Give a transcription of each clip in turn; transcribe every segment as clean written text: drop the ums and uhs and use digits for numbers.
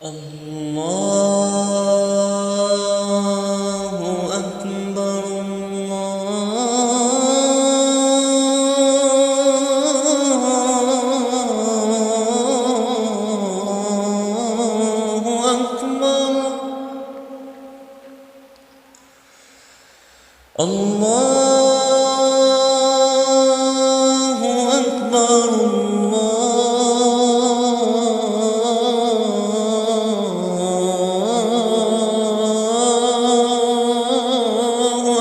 Аллоҳу акбар, Аллоҳу акбар, Аллоҳу акбар, Аллоҳу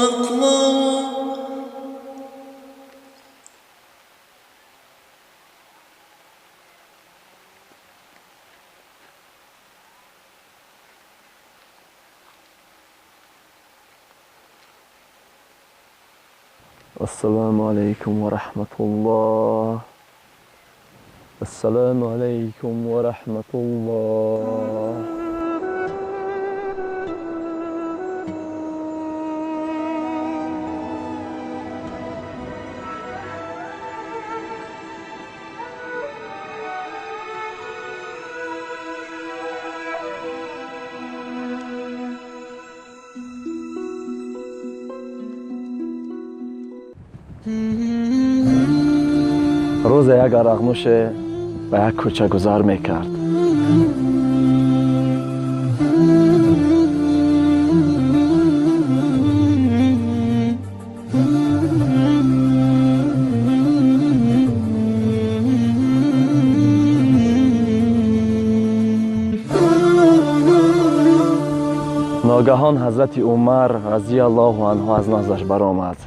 акбар. Ассалому алайкум ва раҳматуллоҳ. Ассалому алайкум ва раҳматуллоҳ. Рӯзе як арақнӯше ба як кӯча гузар мекард. Ногаҳон ҳазрати Умар разияллоҳу анҳу аз наздаш баромад.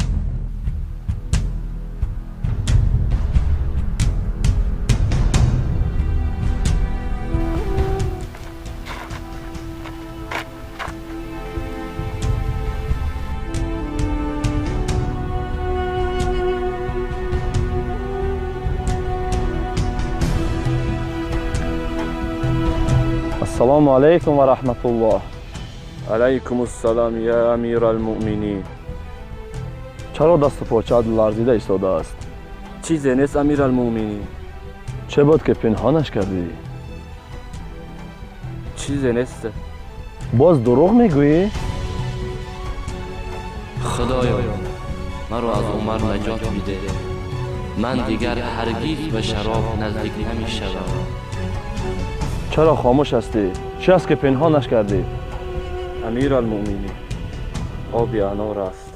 Ассалому алайкум ва раҳматуллоҳ. Алайкум ассалом, я амир алмуъминин. Чаро дасту почаат ларзида истодааст? Чизе нест, амир алмуъминин. Чӣ буд, ки пинҳонаш кардӣ? Чизе нест. Боз дурӯғ мегӯӣ? Худоё, маро аз Умар наҷот бидеҳ. Ман дигар ҳаргиз ба шароб наздик намешавам. Чаро хомӯш ҳастӣ? Чӣ аст, ки пинҳонаш кардӣ? Амир алмуъминин, оби анор аст.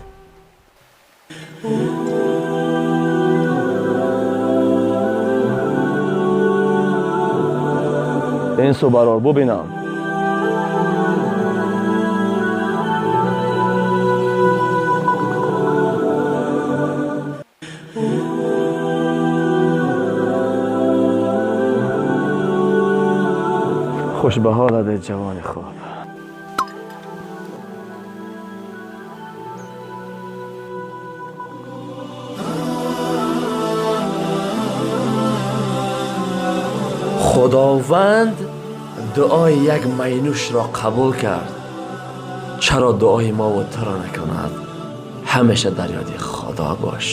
Ин сӯ барор, бубинам. Хуш ба ҳолат, эй ҷавони хуб. Худованд дуои як майнӯшро қабул кард. Чаро дуои мову туро накунад? Ҳамеша дар ёди Худо бош.